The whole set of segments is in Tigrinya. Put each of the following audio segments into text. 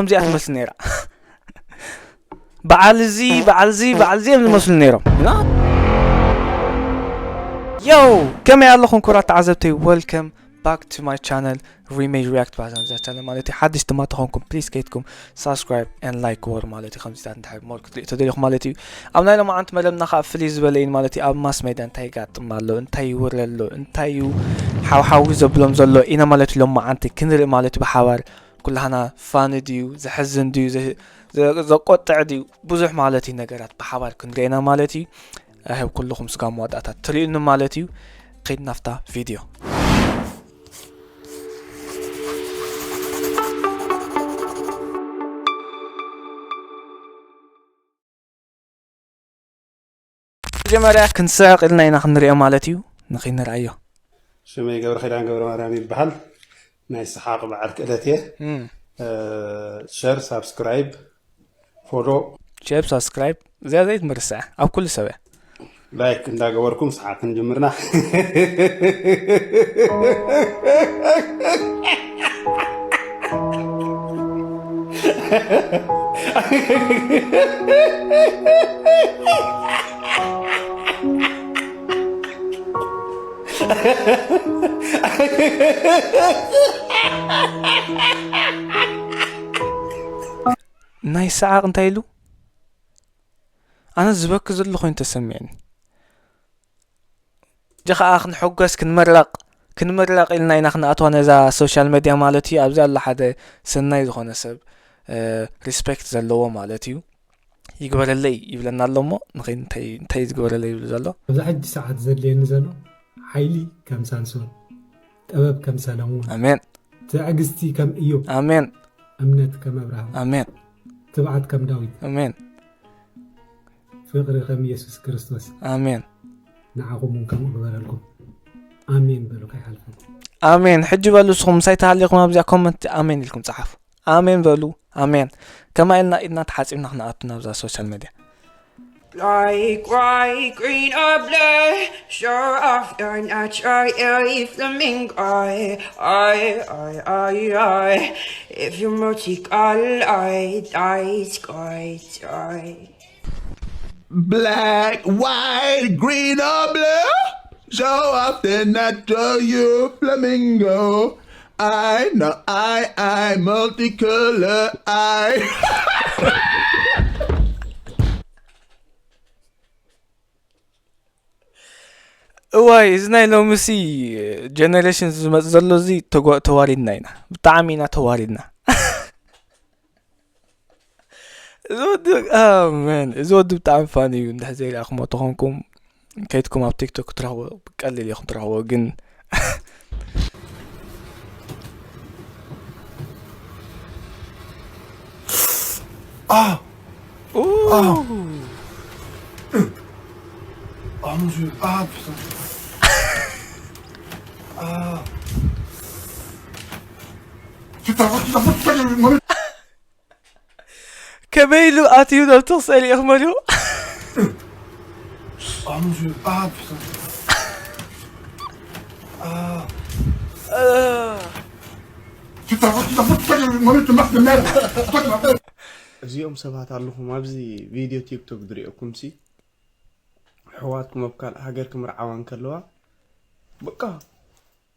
ከምዚኣ ትመስል ነይራ። በዓል እዚ በዓል እዚ በዓል እዚ እዮም ዝመስሉ ነይሮም። ዮ፣ ከመይ ኣለኹም ክቡራት ተዓዘብተይ? Welcome back to my channel, Remade React ባዛን እዛ ቻነል ማለት እዩ። ሓድሽ ድማ ተኾንኩም ፕሊዝ ከይትኩም ሳብስክራይብ and ላይክ ግበሩ ማለት እዩ። ከምዚታት እንድሕር ሞር ክትሪኡ ተደሊኹም ማለት እዩ። ኣብ ናይ ሎማዓንቲ መደብና ከዓ ፍልይ ዝበለ እዩ ማለት እዩ። ኣብ ማስ ሜድያ እንታይ ይጋጥም ኣሎ፣ እንታይ ይውረ ኣሎ፣ እንታይ እዩ ሓውሓዊ ዘብሎም ዘሎ ኢና ማለት እዩ። ሎማዓንቲ ክንርኢ ማለት እዩ ብሓባር ኩላህና ፋኒ ድዩ፣ ዘሕዝን ድዩ፣ ዘ- ዘ- ዘቆጥዕ ድዩ፣ ብዙሕ ማለት እዩ ነገራት ብሓባር ክንሪኤና ማለት እዩ። ኣህብ ኩልኹም ስጋ መዋዳእታ ትርእዩኒ ማለት እዩ። ኸይድ ናፍታ ቪድዮ። መጀመርያ ክንስዕቕ ኢልና ኢና ክንሪኦ ማለት እዩ። ንኸይንርኣዮ። ሽመይ ገብረ ኪዳን ገብረ ማርያም ይበሃል። ናይ ሰሓቕ በዓል ክእለት እየ። ሸር ሳብስክራይብ ፎሎ ሸር ሳብስክራይብ እዚኣ ዘይትምርሳዕ ኣብ ኩሉ ሰብ እያ። ላይክ እንዳገበርኩም ሰሓቕ ክንጅምርና። ናይ ሰዓቕ እንታይ ኢሉ? ኣነ ዝበኪ ዘሎ ኮይኑ ተሰሚዕኒ። ጀ ኸዓ ክንሕጎስ ክንምረቕ ክንምረቕ ኢልና ኢና ክንኣትዋ ነዛ ሶሻል ሜድያ ማለት እዩ። ኣብዚ ኣሎ ሓደ ሰናይ ዝኾነ ሰብ ሪስፔክት ዘለዎ ማለት እዩ። ይግበረለይ ይብለና ኣሎ እሞ ንኸይ እንታይ እንታይ ዝግበረለይ ይብል ዘሎ? ኣብዚ ሕጂ ሰዓት ዘድልየኒ ዘሎ ሓይሊ ከም ሳምሶን፣ ጥበብ ከም ሰለሙን፣ ኣሜን። ትዕግስቲ ከም እዮብ፣ ኣሜን። እምነት ከም ኣብርሃም፣ ኣሜን። ትብዓት ከም ዳዊት፣ ኣሜን። ፍቕሪ ከም ኢየሱስ ክርስቶስ ኣሜን። ንዓኹም እውን ከምኡ ግበረልኩም። ኣሜን በሉ ከይሓልፈኩም። ኣሜን። ሕጂ በሉ ንስኹም ምሳይ ተሃሊኹም ኣብዚኣ ኮመንት ኣሜን ኢልኩም ጸሓፉ። ኣሜን በሉ። ኣሜን። ከማ ኢልና ኢድና ተሓጺብና ክንኣቱ ናብዛ ሶሻል ሜድያ። Like white, green or blue, show off your natural flamingo. I, I, I, I. If you're multicolored, I sky, I. Black, white, green or blue, show off the natural you flamingo. I, no, I, I, multicolor, I. እዋይ፣ እዚ ናይ ሎምሲ ጀነሬሽን ዝመፅ ዘሎ እዚ ተጓ- ተዋሪድና ኢና፣ ብጣዕሚ ኢና ተዋሪድና። እዚ ወዲ ኣመን፣ እዚ ወዲ ብጣዕሚ ፋን እዩ። እንድሕር ዘይረኣኹሞ ተኾንኩም ከይድኩም ኣብ ቲክቶክ ትረኽቦ፣ ብቀሊል ኢኹም ትረኽቦ። ግን Ah! ኡ፣ Ah! Ah, mon Dieu. Ah, putain. Ah. Putain, what the fuck, what the fuck, ከመይ ኢሉ ኣትዩ ናብቲ ክስእል ይኽመሉ? Ah, mon Dieu. Ah, putain. Ah. Putain, what the fuck, what the fuck, what the fuck, what the fuck. እዚኦም ሰባት ኣለኹም ኣብዚ ቪድዮ ቲክቶክ ዝሪኦኩም ሲ ኣሕዋትኩም ኣብ ካልእ ሃገር ክምርዓዋ እንከለዋ በቃ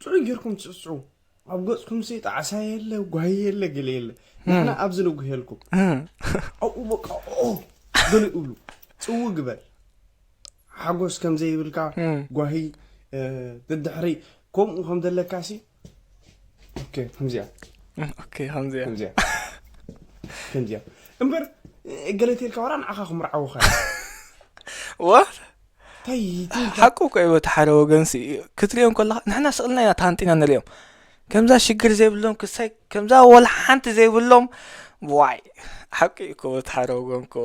ጥዑይ ጌርኩም ትስስዑ። ኣብ ገጽኩም ሲ ጣዕሳ የለ፣ ጓሂ የለ፣ ገለ የለ። ንሕና ኣብዚ ንጉህየልኩም። ኣብኡ በቃ ኦ ገለ ይብሉ። ጽው ግበር። ሓጎስ ከም ዘይብልካ፣ ጓሂ፣ እ፣ ደድሕሪ ከምኡ ከም ዘለካ ሲ ኦኬ፣ ከምዚኣ። ኦኬ፣ ከምዚኣ። ከምዚኣ። ከምዚኣ። እምበር፣ ገለ ተልካ ዋላ ንዓኻ ክምርዓውኻ። What? እንታይ ትብል? ሓቁ እኮ እዩ፣ በቲ ሓደ ወገን ሲ ክትሪኦም ከለኻ፣ ንሕና ስቕልና ኢና ተሃንጢና ንሪኦም። ከምዛ ሽግር ዘይብሎም ክሳይ፣ ከምዛ ወላ ሓንቲ ዘይብሎም፣ ዋይ። ሓቂ እዩ እኮ፣ በቲ ሓደ ወገን እኮ።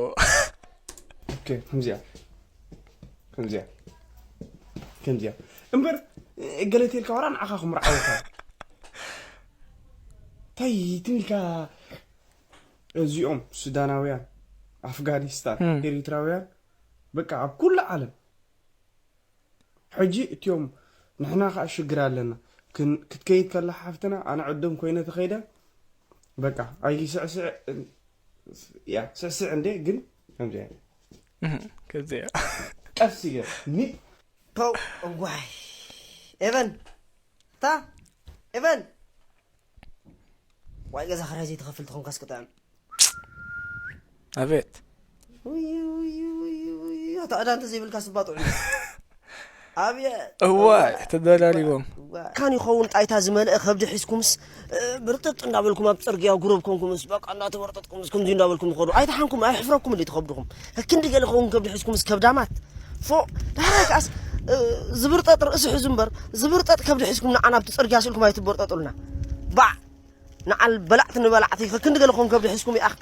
ኦኬ፣ ከምዚኣ። ከምዚኣ። ከምዚኣ። እምበር፣ ገለ ተልካ ዋላ ንዓኻ ክምርዓውኻ። እንታይ ትብልካ? እዚኦም ሱዳናውያን፣ ኣፍጋኒስታን፣ እም። ኤሪትራውያን፣ በቃ ኣብ ኩሉ ዓለም። ሕጂ እቲኦም ንሕና ኸኣ ሽግር ኣለና። ክን-፣ ክትከይድ ከላ ሓፍትና፣ ኣነ ዕዱም ኮይነ ተኸይደ፣ በቃ ኣይስዕስዕ። ያ ስዕስዕ እንዴ ግን ከምዚያ ከዚያ ቀስ ይገር ኒ ፖው ዋይ ኤቨን፣ እታ ኤቨን፣ ዋይ ገዛ ክራይ ዘይትኸፍል ትኾንካስ ክጥዕም። ኣቤት ኣታ ዕዳ እንተ ዘይብልካ ስባጥዑ ኣብየ እዋይ ተደራሪቦም ካን ይኸውን ጣይታ ዝመልአ ከብዲ ሒዝኩምስ ብርጥጥ እንዳበልኩም ኣብ ፅርግያ ጉረብ ኮንኩምስ በቃ እንዳተበርጠጥኩምስ ከምዚ እንዳበልኩም ትኸዱ ኣይተሓንኩም ኣይሕፍረኩም እንዲ ትኸብድኹም ክንዲ ገለ ኸውን ከብዲ ሒዝኩምስ ከብዳማት ፎ ዳሕራይ ከዓስ ዝብርጠጥ ርእሲ ሒዙ እምበር ዝብርጠጥ ከብዲ ሒዝኩም ንዓና ኣብቲ ፅርግያ ስእልኩም ኣይትበርጠጡልና ባዕ ንዓል በላዕቲ ንበላዕቲ ከክንዲ ገለ ኾን ከብዲ ሒዝኩም ይኣኽ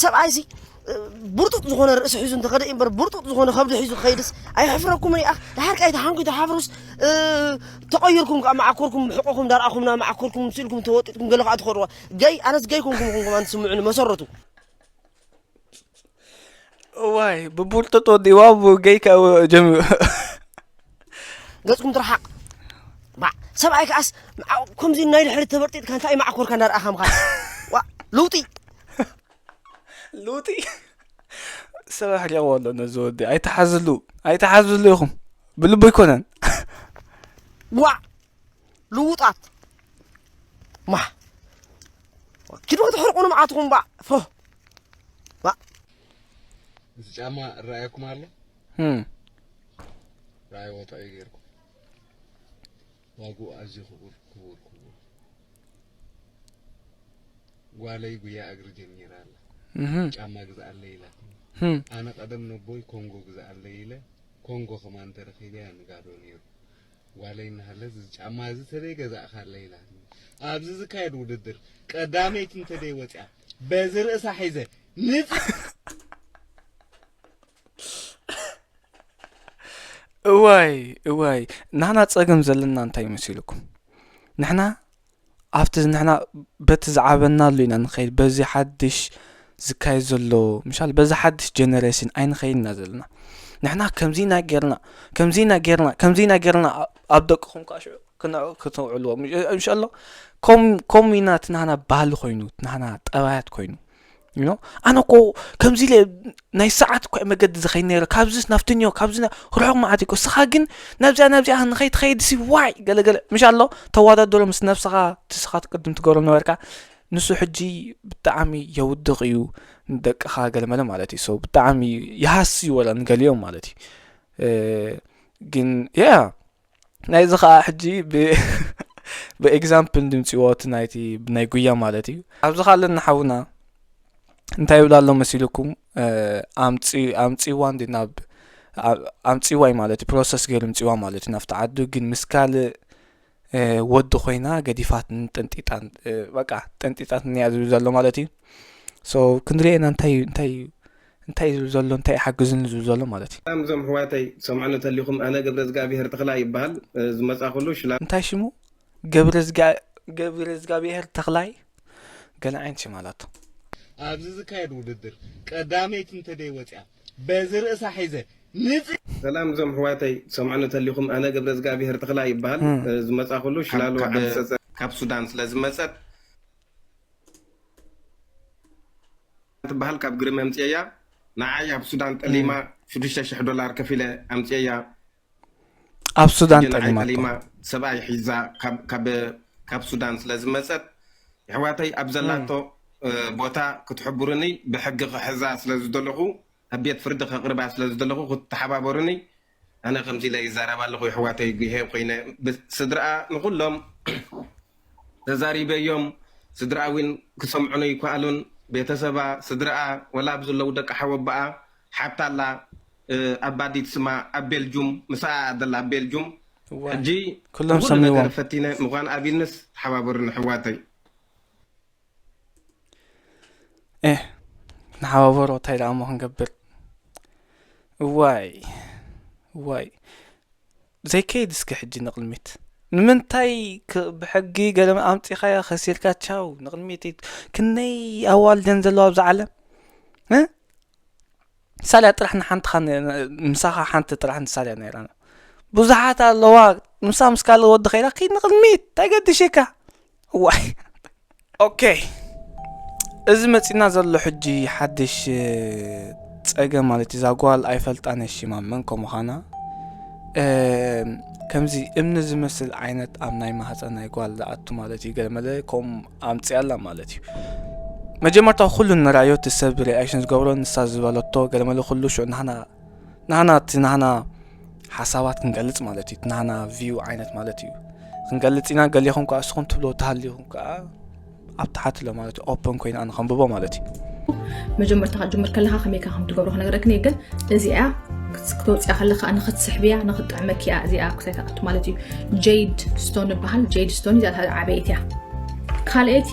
ሰብኣይሲ ብርጡጥ ዝኾነ ርእሲ ሒዙ እንተኸደ እምበር ብርጡጥ ዝኾነ ከብዲ ሒዙ ክኸይድስ ኣይሕፍረኩምን ይኣኽ ድሓር ከኣ ኣይተሓንኩ ተሓፍሩስ ተቐይርኩም ከዓ መዓኮርኩም ሕቆኹም ዳርኣኹም ናብ መዓኮርኩም ስኢልኩም ተወጢጥኩም ገለ ከዓ ትኸድዋ ገይ ኣነስ ገይ ኮንኩም ኹንኩም ኣንትስምዑኒ መሰረቱ እዋይ ብቡርጥጥ ወዲዋ ብገይ ከ ጀሚሩ ገጽኩም ትርሓቕ ባዕ ሰብኣይ ከኣስ ከምዚ ናይ ድሕሪ ተበርጢጥካ እንታይ ማዕኮርካ እንዳርኣኻ ምኻ ዋ ለውጢ ለውጢ ሰብ ኣሕሪቕዎ ኣሎ ነዚ ወዲ ኣይተሓዝሉ ኣይተሓዝሉ ኢኹም ብልቡ ኣይኮነን ዋ ልውጣት ማ ኪዱ ክትሕርቁ ንመዓትኹም ባዕ ፎ እዚ ጫማ እረኣየኩም ኣሎ ህም፣ ራእይ ወጣ እዩ ገይርኩም ዋግኡ ኣዝዩ ክቡር ክቡር ክቡር ጓለይ ጉያ እግሪ ጀሚራ ኣላ እህም፣ ጫማ ግዝኣለይ ኢላትኒ ህም። ኣነ ቀደም ነቦይ ኮንጎ ግዝኣለይ ኢለ ኮንጎ ከማን ተረኺበያ ንጋዶ ነይሩ ጓለይ እናሃለት እዚ ጫማ እዚ ተደይ ገዛእካለይ ኢላትኒ ኣብዚ ዝካየድ ውድድር ቀዳመይቲ እንተደይ ወፅያ በዚ ርእሳ ሒዘ ንፅ እዋይ እዋይ ናህና ጸገም ዘለና እንታይ መሲልኩም ንሕና ኣብቲ ንሕና በቲ ዝዓበናሉ ኢና ንኸይድ በዚ ሓድሽ ዝካየድ ዘሎ ምሻል በዚ ሓድሽ ጀነሬሽን ኣይንኸይድ ኢና ዘለና ንሕና ከምዚ ኢና ጌርና ከምዚ ኢና ጌርና ከምዚ ኢና ጌርና ኣብ ደቅኹም ከዓ ሽዑ ክንዕ ክትውዕልዎ ምሻሎ ከም ኢና እቲ ናህና ባህሊ ኮይኑ እቲ ናህና ጠባያት ኮይኑ you know ኣነ እኮ ከምዚ ኢለ ናይ ሰዓት እኮ መገዲ ዝኸይድ ነይረ ካብዚስ ናብትንዮ ካብዚ ርሑቕ መዓት እኮ ስኻ ግን ናብዚኣ ናብዚኣ ንኸይትኸይድ ሲ ዋይ ገለገለ ምሽ ኣሎ ተዋዳደሮ ምስ ነብስኻ ትስኻ ትቅድም ትገብሮ ነበርካ ንሱ ሕጂ ብጣዕሚ የውድቕ እዩ ንደቅኻ ገለመለ ማለት እዩ ሰው ብጣዕሚ ይሃስ እዩ ወላ ንገሊኦም ማለት እዩ ግን ያ ናይዚ ከዓ ሕጂ ብኤግዛምፕል ድምፅዎ እቲ ናይቲ ናይ ጉያ ማለት እዩ ኣብዚ ከዓ ኣለና ሓውና እንታይ ይብል ኣሎ መሲልኩም ኣምፅዋ እንዲ ናብ ኣምፅዋ እዩ ማለት እዩ ፕሮሰስ ገይሩ ምፅዋ ማለት እዩ ናብቲ ዓዱ ግን ምስ ካልእ ወዲ ኮይና ገዲፋት ጠንጢጣን በቃ ጠንጢጣት እኒያ ዝብል ዘሎ ማለት እዩ ክንሪኤና እንታይ እንታይ እንታይ ዝብል ዘሎ እንታይ ይሓግዝኒ ዝብል ዘሎ ማለት እዩ ሰላም እዞም ኣሕዋተይ ትሰምዑኒ ተሊኹም ኣነ ገብረ እግዚኣብሄር ተኽላይ ይበሃል ዝመፃእኹሉ ሽላ እንታይ ሽሙ ገብረ እግዚኣብሄር ተኽላይ ገለ ዓይነት ሽም ኣላቶ ኣብዚ ዝካየድ ውድድር ቀዳመይቲ እንተደይ ወፅያ በዚ ርእሳ ሒዘ ንፅ ሰላም እዞም ኣሕዋተይ ትሰምዑኒ ተሊኹም ኣነ ገብረ እግዚኣብሄር ተኽላይ ይበሃል ዝመፃእኹሉ ሽላሉ ዓዲ ሰፀ ካብ ሱዳን ስለ ዝመፀት ትበሃል ካብ ግርም ኣምፅኤያ ንዓይ ኣብ ሱዳን ጠሊማ ሽዱሽተ ሽሕ ዶላር ከፊለ ኣምፅኤያ ኣብ ሱዳን ጠሊማ ጠሊማ ሰብኣይ ሒዛ ካብ ሱዳን ስለ ዝመፀት የሕዋተይ ኣብ ዘላቶ ቦታ ክትሕብሩኒ ብሕጊ ክሕዛ ስለ ዝደለኹ ኣብ ቤት ፍርዲ ከቕርባ ስለ ዝደለኹ ክትተሓባበሩኒ ኣነ ከምዚ ኢለ ይዛረብ ኣለኹ የሕዋተይ ግሄ ኮይነ ስድርኣ ንኩሎም ተዛሪበዮም ስድርኣ እውን ክሰምዑኒ ይከኣሉን ቤተሰባ ስድርኣ ወላ ኣብ ዘለዉ ደቂ ሓወቦኣ ሓብታ ኣላ ኣብ ባዲት ስማ ኣብ ቤልጁም ምስኣ ኣደላ ኣብ ቤልጁም ሕጂ ኩሎም ሰሚዎም ፈቲነ ምዃን ኣቢልንስ ተሓባበሩኒ ኣሕዋተይ ኤህ ንሓባበሮ እንታይ ደኣ እሞ ክንገብር እዋይ እዋይ ዘይከይድ እስከ ሕጂ ንቕልሚት ንምንታይ ብሕጊ ገለ ኣምፂኻዮ ከሲርካ ቻው ንቕልሚት ክንደይ ኣዋልደን ዘለዋ ኣብዛ ዓለም ሳልያ ጥራሕ ንሓንቲ ምሳኻ ሓንቲ ጥራሕ ንሳልያ ነይራና ብዙሓት ኣለዋ ምሳ ምስ ካልእ ወዲ ኸይዳ ኪድ ንቕልሚት እንታይ ገድሽካ ዋይ ኦኬ እዚ መጺና ዘሎ ሕጂ ሓድሽ ጸገም ማለት እዩ። እዛ ጓል ኣይፈልጣን ሽማ መን ከምዃና። ከምዚ እምኒ ዝመስል ዓይነት ኣብ ናይ ማህፀን ናይ ጓል ዝኣቱ ማለት እዩ። ገለመለ ከም ኣምፅኣላ ማለት እዩ። መጀመርታ ኩሉ ንራዮ እቲ ሰብ ሪኣክሽን ዝገብሮ ንሳ ዝበለቶ ገለመለ ኩሉ ሽዑ ንሕና ናህና እቲ ናህና ሓሳባት ክንገልጽ ማለት እዩ። እቲ ናህና ቪው ዓይነት ማለት እዩ ክንገልጽ ኢና። ገሊኹም ከዓ እስኹም ትብሎ ተሃሊኹም ከዓ ኣብ ታሓት ኣሎ ማለት እዩ። ኦፕን ኮይና ኣነ ከንብቦ ማለት እዩ። መጀመርታ ክትጅምር ከለካ ከመይካ ከም ትገብሮ ክነግረክኒ ግን እዚኣ ክተውፅያ ከለካ ንክትስሕብያ ንክትጥዕመክያ እዚኣ ክሳይታኣቱ ማለት እዩ። ጄድ ስቶን ይበሃል። ጄድ ስቶን እዚኣ ዓበይቲ እያ። ካልአይቲ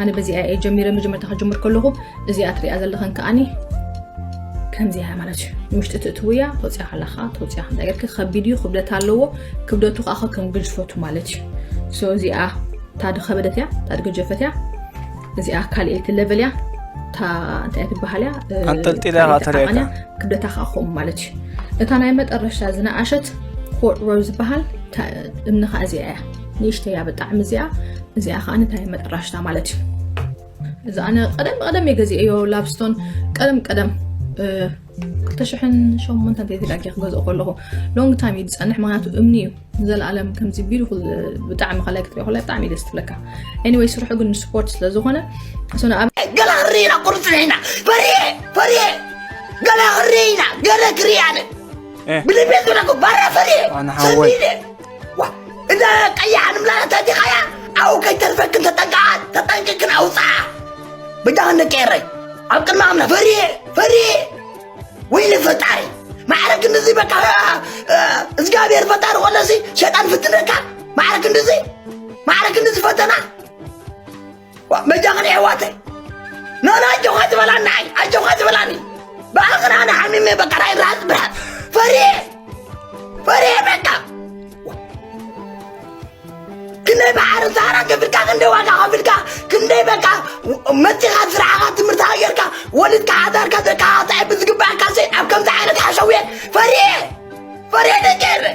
ኣነ በዚኣ እየ ጀሚረ። መጀመርታ ክጅምር ከለኹ እዚኣ ትሪኣ ዘለኸን ከዓኒ ከምዚ እያ ማለት እዩ። ንውሽጢ ትእትውያ ተውፅያ ከለካ ተውፅያ ከምዛ ጌርክ ከቢድ እዩ፣ ክብደት ኣለዎ። ክብደቱ ከዓ ከም ግዝፈቱ ማለት እዩ። ሶ እዚኣ ታዲ ከበደት እያ፣ ታዲ ገጀፈት እያ። እዚኣ ካልአይቲ ሌቨል እያ። እታ እንታይ ትበሃል እያ? እ፣ ኣንጠልጢላ ካልአይቲ ተሪኣካ። ዓቐን እያ። ክብደታ ከዓ ከምኡ ማለት እዩ። እታ ናይ መጠረሻ ዝነኣሸት ኮርት ሮዝ ዝበሃል እታ እምኒ ከዓ እዚኣ እያ። ንእሽተይ እያ ብጣዕሚ እዚኣ። እዚኣ ከዓ እንታይ መጠራሽታ ማለት እዩ። እዚ ኣነ ቀደም ቀደም እየ ገዚኤዮ ላብስቶን ቀደም ቀደም እ፣ ክልተ ሽሕን ሸሞንተን ተይተጋጊ ክገዝኦ ከለኹ ሎንግ ታይም እዩ ዝፀንሕ። ምክንያቱ እምኒ እዩ ንዘለኣለም ከምዚ ቢሉ ብጣዕሚ ከላይ ክትሪኦ ከላይ ብጣዕሚ እዩ ደስ ትብለካ። ኤኒወይ ስርሑ ግን ስፖርት ስለዝኾነ እሱ ንኣብነት ገለ ክርኢ ኢና ቁርፅን ኢና ፈርየ ፈርየ ገለ ክርኢ ኢና ገለ ክርኢ ኣነ እ፣ ብልቤት ዝብለኩ ባራ ፈርየ ኣነ ሓወይ። ሰሚደ ዋ እዛ ቀያሕ ንምላለት ኣቲኻያ ኣብኡ ከይተርፈክን ተጠንቀቓ ተጠንቅክን ኣውፅኣ በጃኽን ደቂ ኤረይ ኣብ ቅድሚ ኣምና ፈርየ ፈርየ ወይኒ ፈጣሪ ማዕረ ክንድዚ በቃ እግዚኣብሔር ፈጣሪ ኮለሲ ሸጣን ፍትነካ ማዕረ ክንድዚ ማዕረ ክንድዚ ፈተና መጃኽን የሕዋተይ ኖኖ ኣጆኻ ዝበላኒ ኣይ ኣጆኻ ዝበላኒ ብኣኽና ኣነ ሓሚመ በቃ ራይ ራዝ ብርሃት ፈርየ ፈርየ በቃ ክንደይ ባሕሪ ሰሃራ ከፊልካ ክንደይ ዋጋ ከፊልካ ክንደይ በቃ መፂኻ ስራሕኻ ትምህርትኻ ጌርካ ወሊድካ ሓዳርካ ዘካታዒ ብዝግባእካ ሲ ኣብ ከምዚ ዓይነት ሓሸውየ ፈርየ ፈርየ ደቂ ኤረ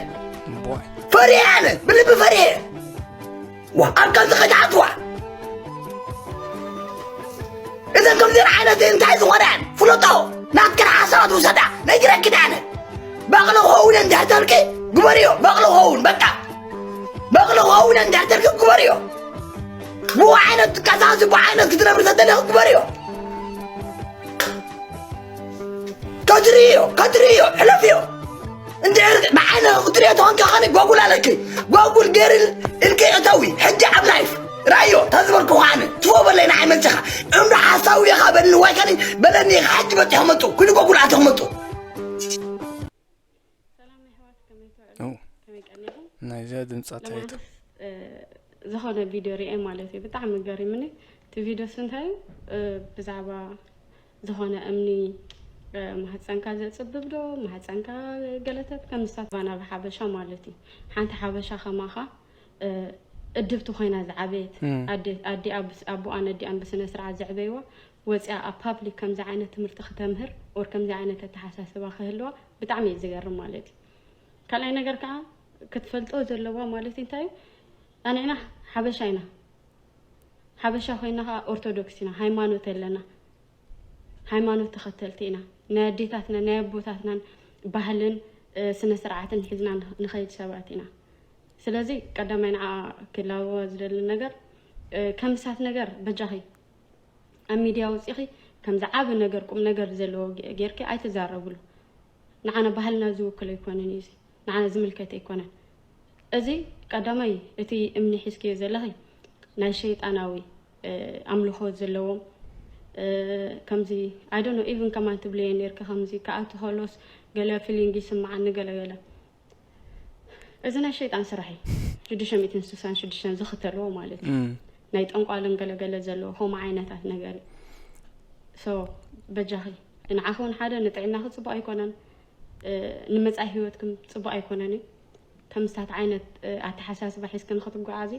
ቦይ። ፈርየ ኣነ ብልቢ ፈርየ ዋ ኣብ ከምዚ ከይትሓትዋ እዘን ከምዚን ዓይነት እንታይ ዝኾነ ፍለጦ ናትክን ሓሳባት ውሰዳ ነጊረክን ኣነ በቕሊ ክኸውን እንድሕር ተልኪ ግበርዮ በቕሊ ክኸውን በቃ በቕሊ ክኸውን እንድሕር ተልኪ ግበርዮ ብኡ ዓይነት ትቀሳሲ ብኡ ዓይነት ክትነብሪ ተደለኺ ግበርዮ ከትርእዮ ከትርእዮ ሕለፍዮ እንድሕር ብዓይነ ክትርእዮ ተኾንኪ ኸኒ ጎጉል ኣለኪ ጎጉል ገይር ኢልኪ እተዊ ሕጂ ኣብ ላይፍ ራዮ ተዝበልኩ ኸዓኒ ትፎ በለይ ንዓይ መፂኻ እምዶ ሓሳዊ ኢኻ በልኒ ወይ ከኒ በለኒ ኢኻ ሕጂ በፂሑ መፁ ኩሉ ጎጉል ኣትኹ መፁ ሰላም ኣሕዋት ከመይ ትውዕሉ? ኦ፣ ከመይ ቀኒኹም? ናይዚኣ ድምፃ ታይቱ ለማሕስ ዝኾነ ቪድዮ ሪኤ ማለት እዩ ብጣዕሚ ገሪምኒ። እቲ ቪድዮስ እንታይ እዩ? ብዛዕባ ዝኾነ እምኒ ማህፀንካ ዘፅብብ ዶ ማህፀንካ ገለተት ከም ንሳት ባና ብሓበሻ ማለት እዩ። ሓንቲ ሓበሻ ከማኻ እድብቲ ኮይና ዝዓበየት ኣዲኣ ኣቦኣን ኣዲኣን ብስነ ስርዓት ዘዕበይዋ ወፂኣ ኣብ ፓብሊክ ከምዚ ዓይነት ትምህርቲ ክተምህር ኦር ከምዚ ዓይነት ኣተሓሳስባ ክህልዋ ብጣዕሚ እዩ ዝገርም ማለት እዩ። ካልኣይ ነገር ከዓ ክትፈልጦ ዘለዋ ማለት እዩ እንታይ እዩ ኣንዕና ሓበሻ ኢና ሓበሻ ኮይና ከዓ ኦርቶዶክስ ኢና ሃይማኖት ኣለና ሃይማኖት ተኸተልቲ ኢና ናይ ኣዴታትና ናይ ኣቦታትናን ባህልን ስነ ስርዓትን ሒዝና ንኸይድ ሰባት ኢና ስለዚ ቀዳማይ ንዓ ክላበዋ ዝደሊ ነገር ከምሳት ነገር በጃኺ ኣብ ሚድያ ወፂኺ ከምዚ ዓቢ ነገር ቁም ነገር ዘለዎ ጌርኪ ኣይትዛረብሉ ንዓና ባህልና ዝውክል ኣይኮነን እዩ ንዓና ዝምልከት ኣይኮነን እዚ ቀዳማይ እቲ እምኒ ሒዝክዮ ዘለኺ ናይ ሸይጣናዊ ኣምልኾ ዘለዎም ከምዚ ኣይዶኖ ኢቭን ከማን ትብልየ ነርኪ ከምዚ ከኣቱ ከሎስ ገለ ፊሊንግ ይስምዓኒ ገለገለ እዚ ናይ ሸይጣን ስራሕ እዩ ሽዱሽተ ሚእትን ስሳን ሽዱሽተን ዝኽተልዎ ማለት እዩ ናይ ጠንቋልን ገለገለ ዘለዎ ከምኡ ዓይነታት ነገር እዩ ሶ በጃኺ ንዓኺ እውን ሓደ ንጥዕናኺ ፅቡቅ ኣይኮነን ንመፃኢ ህይወትክም ፅቡቅ ኣይኮነን እዩ ከምስታት ዓይነት ኣተሓሳስባ ሒዝኪ ንክትጓዓዚ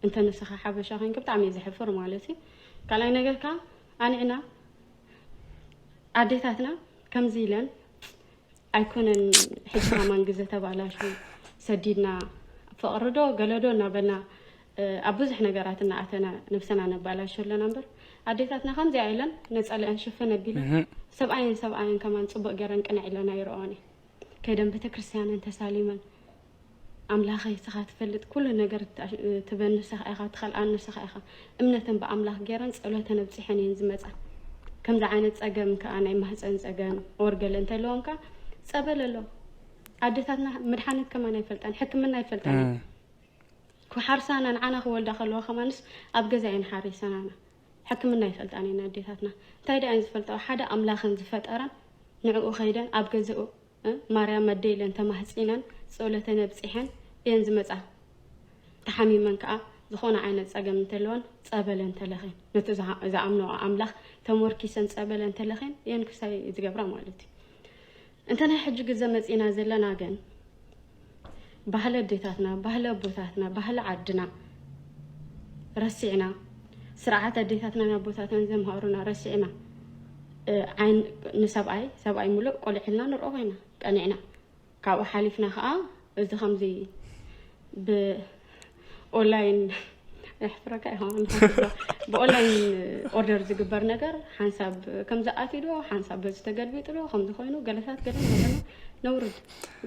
እንተ ንስኻ ሓበሻ ኮይንኪ ብጣዕሚ እዩ ዘሕፍር ማለት እዩ ካልኣይ ነገር ከዓ ኣንዕና ኣዴታትና ከምዚ ኢለን ኣይኮነን ሕጂ ከማን ግዘ ተባላሹ ሰዲድና ፍቕሪ ዶ ገለ ዶ እናበልና ኣብ ብዙሕ ነገራት እናኣተና ነብሰና ነባላሹ ኣለና እምበር ኣዴታትና ከምዚኣ ኢለን ነፀለአን ሽፍን ኣቢለን እህ። ሰብኣየን ሰብኣየን ከማን ፅቡቅ ገይረን ቅንዕ ኢለን ኣይረኣኦን እየ። ከይደን ቤተክርስትያነን ተሳሊመን ኣምላኸይ ንስኻ ትፈልጥ ኩሉ ነገር ትበ ንስኻ ኢኻ ትኸልኣን ንስኻ ኢኻ እምነተን ብኣምላኽ ገይረን ፀሎተን ኣብፂሐን እየን ዝመፃ። ከምዚ ዓይነት ፀገም ከዓ ናይ ማህፀን ፀገም ወርገለ እንተለዎም ከዓ ፀበል ኣሎ። ኣዴታትና መድሓኒት ከማን ኣይፈልጣን ሕክምና ኣይፈልጣን እየ። ክሓርሳና ንዓና ክወልዳ ከለዋ ከማንስ ኣብ ገዛ እየን ሓሪሰናና። ሕክምና ይፈልጣን እየን ኣዴታትና እንታይ ደኣ እየን ዝፈልጣ ሓደ ኣምላኽን ዝፈጠረን ንዕኡ ከይደን ኣብ ገዛኡ እ፣ ማርያም ኣደ ኢለን ተማህፂነን ፀሎተን ኣብፂሐን እየን ዝመፃ። ተሓሚመን ከዓ ዝኾነ ዓይነት ፀገም እንተለወን ፀበለን ተለኸን ነቲ ዝኣ- ዝኣምንኦ ኣምላኽ ተሞርኪሰን ፀበለን ተለኸን እየን ክሳይ ዝገብራ ማለት እዩ። እንተ ናይ ሕጂ ግዘ መፂና ዘለና ግን ባህሊ ኣዴታትና ባህሊ ኣቦታትና ባህሊ ዓድና ረሲዕና ስርዓት ኣዴታትናን ኣቦታትናን ዘምሃሩና ረሲዕና እ፣ ዓይን ንሰብኣይ ሰብኣይ ሙሉእ ቆልዕ ኢልና ንርኦ ኮይና ቀኒዕና ካብኡ ሓሊፍና ከዓ እዚ ከምዚ ብኦንላይን የሕፍረካ ይኸውን ብኦንላይን ኦርደር ዝግበር ነገር ሓንሳብ ከምዚ ኣትዩ ዶ ሓንሳብ በዚ ተገልቢጡ ዶ ከምዚ ኮይኑ ገለታት ገለ ገለ ነውርድ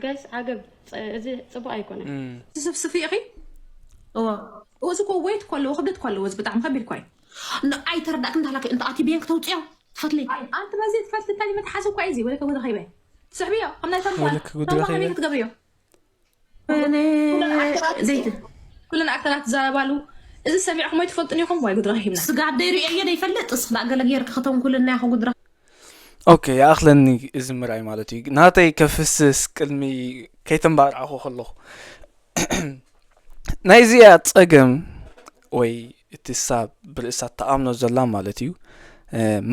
ጋይስ ዓገብ ፅ- እዚ ፅቡቅ ኣይኮነን እም። ትስፍስፊ ኢኺ እዋ እዚ ኮ ወይት ኮ ኣለዎ ክብደት ኮ ኣለዎ እዚ ብጣዕሚ ከቢድ ኮ እዩ ኣይተረዳእክን እንተሃላከ እንተ ኣቲ ብየን ክተውፅዮ ትፈትሊ ኣንቲ በዚ ትፈልቲ እንታይ መትሓዚ እኳ እዩ እዚ ወለከ ጉድኺበ ትስሕብዮ ከም ናይ ተንኳል ወለከ ጉድኺበ። ተንኳል ከመይ ክትገብርዮ ዘይት ኩለን ኣክተራት ትዛረባሉ እዚ ሰሚዕኩም ኣይትፈልጡን ኢኹም ዋይ ጉድረኺ ሂብና ስጋ ደይ ርእየ ዘይፈልጥ እስኽ ዳኣ ገለ ጌርክ ከተንኩልና ኢኹ ጉድረ ኦኬ ይኣኽለኒ እዚ ምርኣይ ማለት እዩ ናተይ ከፍስስ ቅድሚ ከይተንባርዓኹ ከለኹ ናይዚኣ ፀገም ወይ እቲ ሳብ ብርእሳ ተኣምኖ ዘላ ማለት እዩ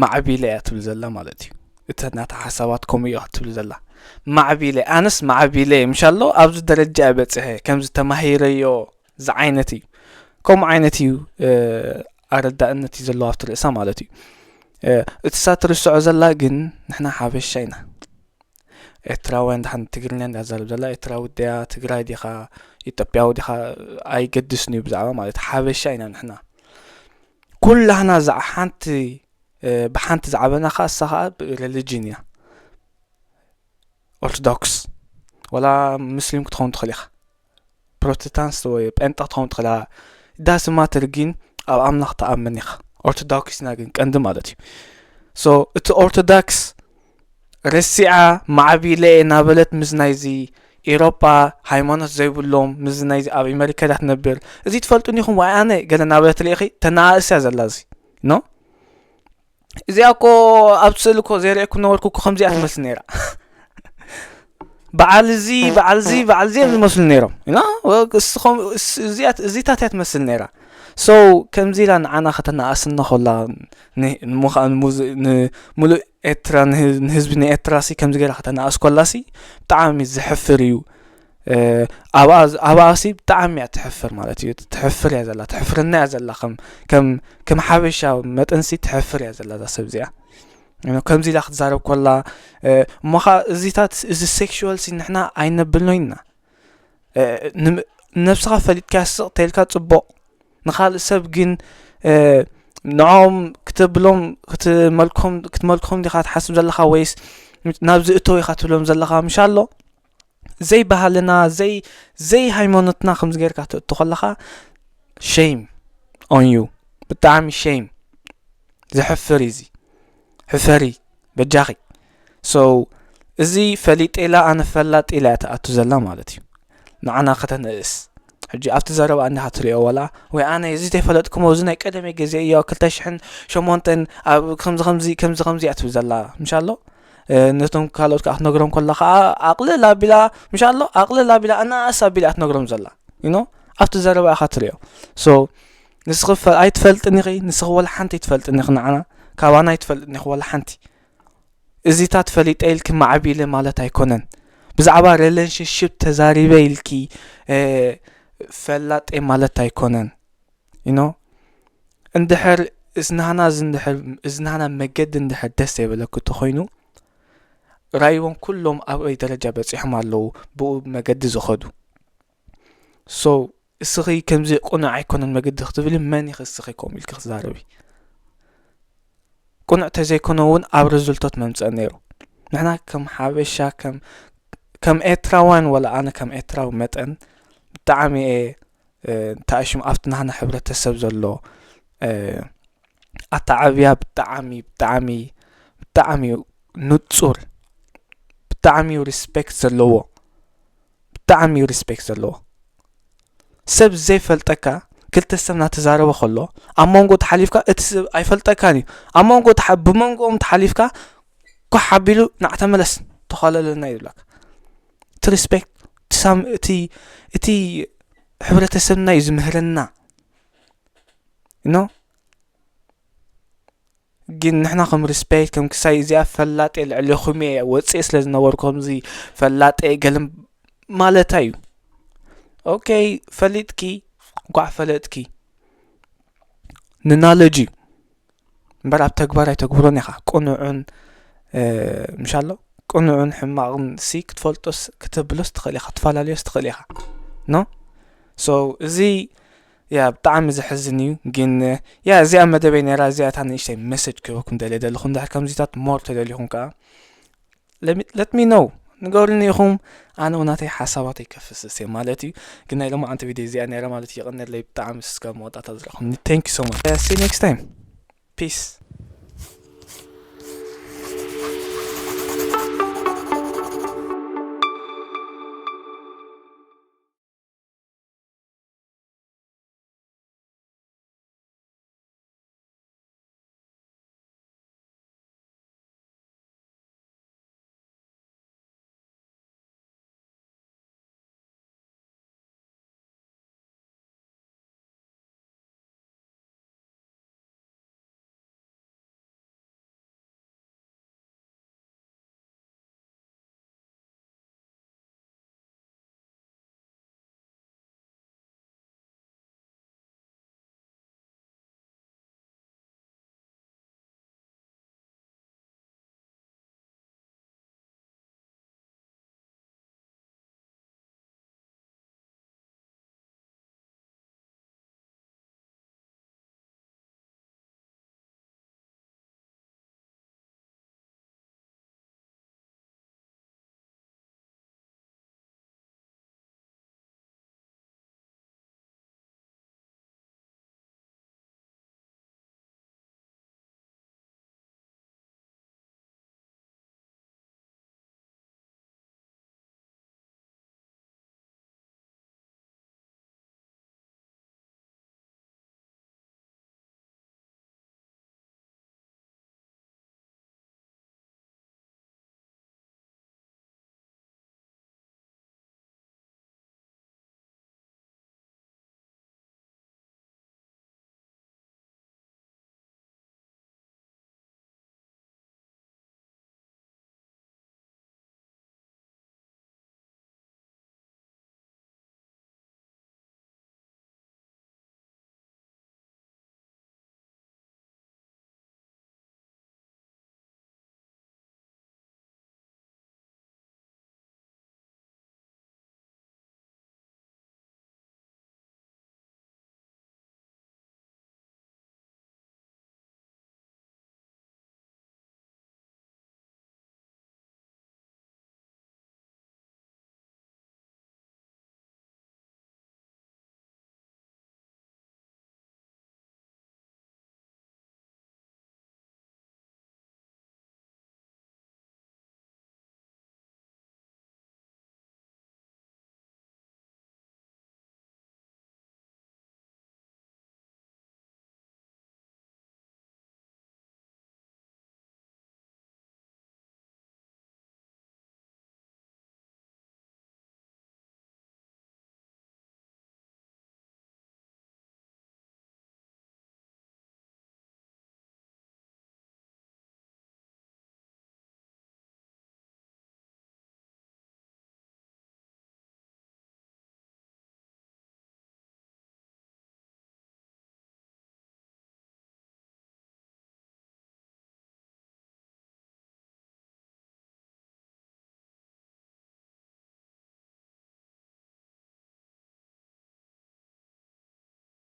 ማዕቢለ እያ ትብል ዘላ ማለት እዩ እቲ ናታ ሓሳባት ከምኡ እዩ ትብል ዘላ ማዕቢለ ኣነስ ማዕቢለ ምሻሎ ኣብዚ ደረጃ እየ በፅሐ ከምዚ ተማሂረዮ ዝዓይነት እዩ ከምኡ ዓይነት እዩ ኣረዳእነት እዩ ዘለዎ ኣብቲ ርእሳ ማለት እዩ እቲ ሳ ትርስዖ ዘላ ግን ንሕና ሓበሻ ኢና ኤርትራውያን ድሓን ትግርኛ እንዳዛረብ ዘላ ኤርትራዊ ድያ ትግራይ ዲኻ ኢትዮጵያዊ ዲኻ ኣይገድስን እዩ ብዛዕባ ማለት ሓበሻ ኢና ንሕና ኩላህና ሓንቲ ብሓንቲ ዝዓበና ከዓ እሳ ከዓ religion እያ ኦርቶዶክስ ወላ ሙስሊም ክትኸውን ትኽእል ኢኻ ፕሮቴስታንት ወይ ጴንጠ ክትኸውን ትኽእል ኢኻ doesn't matter ግን ኣብ ኣምላኽ ትኣምን ኢኻ ኦርቶዶክስ ኢና ግን ቀንዲ ማለት እዩ so እቲ ኦርቶዶክስ ረሲዓ ማዕቢለ እየ እናበለት ምስ ናይዚ ኤሮጳ ሃይማኖት ዘይብሎም ምስ ናይዚ ኣብ ኣሜሪካ እያ ትነብር እዚ ትፈልጡኒ ኢኹም ወይ ኣነ ገለ እናበለት ርኢኺ ተነኣእስ እያ ዘላ እዚ no እዚኣ እኮ ኣብ ስእሊ እኮ ዘይርእየኩም ነበርኩ እኮ ከምዚኣ ትመስል ነይራ በዓል እዚ በዓል እዚ በዓል እዚ እዮም ዝመስሉ ነይሮም እና እዚታት እያ ትመስል ነይራ so ከምዚ ኢላ ንዓና ከተነኣስና ከላ ንምሉእ ኤርትራ ንህዝቢ ንኤርትራ ሲ ከምዚ ገይራ ከተነኣስ ኮላ ሲ ብጣዕሚ ዘሕፍር እዩ ኣብኣ ሲ ብጣዕሚ እያ ትሕፍር ማለት እዩ ትሕፍር እያ ዘላ ትሕፍርና እያ ዘላ ከም ሓበሻ መጠን ሲ ትሕፍር እያ ዘላ እዛ ሰብ እዚኣ ከምዚ ኢላ ክትዛረብ ኮላ እሞ ኸዓ እዚታት እዚ sexual ሲ ንሕና ኣይነብልኖ ኢና ነብስኻ ፈሊጥካ ስቕ ተልካ ፅቡቕ ንኻልእ ሰብ ግን ንዖም ክትብሎም ክትመልኮም ክትመልኮም ዲኻ ትሓስብ ዘለኻ ወይስ ናብዚ እቶ ኢኻ ትብሎም ዘለኻ ምሽ ኣሎ ዘይባህልና ዘይ ዘይ ሃይማኖትና ከምዚ ጌርካ ትእቱ ከለኻ shame on you ብጣዕሚ shame ዘሕፍር እዩ እዚ ሕፈሪ በጃኺ so እዚ ፈሊጠ ኢላ ኣነ ፈላጥ ኢላ እያ ትኣቱ ዘላ ማለት እዩ ንዓና ከተነእስ ሕጂ ኣብቲ ዘረባ እንዲኻ ትሪኦ ወላ ወይ ኣነ እዚ ዘይፈለጥኩሞ እዚ ናይ ቀደመይ ግዜ እዮ ክልተ ሽሕን ሸሞንተን ኣብ ከምዚ ከምዚ ከምዚ ከምዚ እያ ትብል ዘላ ምሽ ኣሎ ነቶም ካልኦት ከዓ ክትነግሮም ከላ ከዓ ኣቕልል ኣቢላ ምሽ ኣሎ ኣቕልል ኣቢላ ኣናእስ ኣቢላ እያ ትነግሮም ዘላ you know ኣብቲ ዘረባ ኢኻ ትሪኦ so ንስኺ ኣይትፈልጥን ኢኺ ንስኺ ወላ ሓንቲ ኣይትፈልጥን ኢኺ ንዓና ካባና ኣይትፈልጥን ኢኺ ወላ ሓንቲ እዚታት ፈሊጠ ኢልኪ ማዕቢለ ማለት ኣይኮነን ብዛዕባ relationship ተዛሪበ ኢልኪ ፈላጠ ማለት ኣይኮነን you know እንድሕር እዝናህና እዝናህና መገዲ እንድሕር ደስ ዘይበለኩ ተኮይኑ ራይዎም ኩሎም ኣበይ ደረጃ በፂሖም ኣለዉ ብኡ መገዲ ዝኸዱ so እስኺ ከምዚ ቅኑዕ ኣይኮነን መገዲ ክትብሊ መን ኢኺ እስኺ ከምኡ ኢልኪ ክትዛረቢ ቅኑዕ ተዘይኮነ እውን ኣብ ሪዙልታት መምፀእ ነይሩ። ንሕና ከም ሓበሻ ከም ከም ኤርትራውያን ወላ ኣነ ከም ኤርትራዊ መጠን ብጣዕሚ እየ ተኣሽሙ ኣብቲ ናህና ሕብረተሰብ ዘሎ ኣተዓብያ ብጣዕሚ ብጣዕሚ ብጣዕሚ ንጹር፣ ብጣዕሚ ሪስፔክት ዘለዎ፣ ብጣዕሚ ሪስፔክት ዘለዎ። ሰብ ዘይፈልጠካ ክልተ ሰብ እናተዛረበ ከሎ ኣብ መንጎ ተሓሊፍካ እቲ ሰብ ኣይፈልጠካን እዩ። ኣብ መንጎ ብመንጎኦም ተሓሊፍካ ኳሕ ኣቢሉ ናዕ ተመለስ ተኸለለና ይብለካ። እቲ ሪስፔክት እቲ ሕብረተሰብና እዩ ዝምህረና። ኖ ግን ንሕና ከም ሪስፔክት ከም ክሳይ እዚኣ ፈላጤ ልዕሌኹም እየ ወፅኤ ስለ ዝነበርኩ ከምዚ ፈላጤ ገለም ማለታ እዩ። ኦኬ ፈሊጥኪ እንኳዕ ፈለጥኪ ንናለጅ እዩ እምበር ኣብ ተግባር ኣይተግብሮን ኢኻ። ቅኑዕን ምሻሎ ቅኑዕን ሕማቕን ሲ ክትፈልጦስ ክተብሎስ ትኽእል ኢኻ፣ ትፈላለዮስ ትኽእል ኢኻ። ኖ ሶ እዚ ያ ብጣዕሚ ዘሕዝን እዩ። ግን ያ እዚኣ መደበይ ነራ እዚኣ እታ ንእሽተይ መሰጅ ክህበኩም ደልየ ዘለኹ። እንድሕር ከምዚታት ሞር ተደሊኹም ከዓ let me know ንገሩኒ ኢኹም። ኣነ እውን ናተይ ሓሳባተይ ከፍስስ እየ ማለት እዩ። ግን ናይ ሎማዓንቲ ቪድዮ እዚኣ ነራ ማለት እዩ። የቐነለይ ብጣዕሚ እስከ መወዳእታ ዝረኹምኒ። Thank you so much. See you next time. Peace.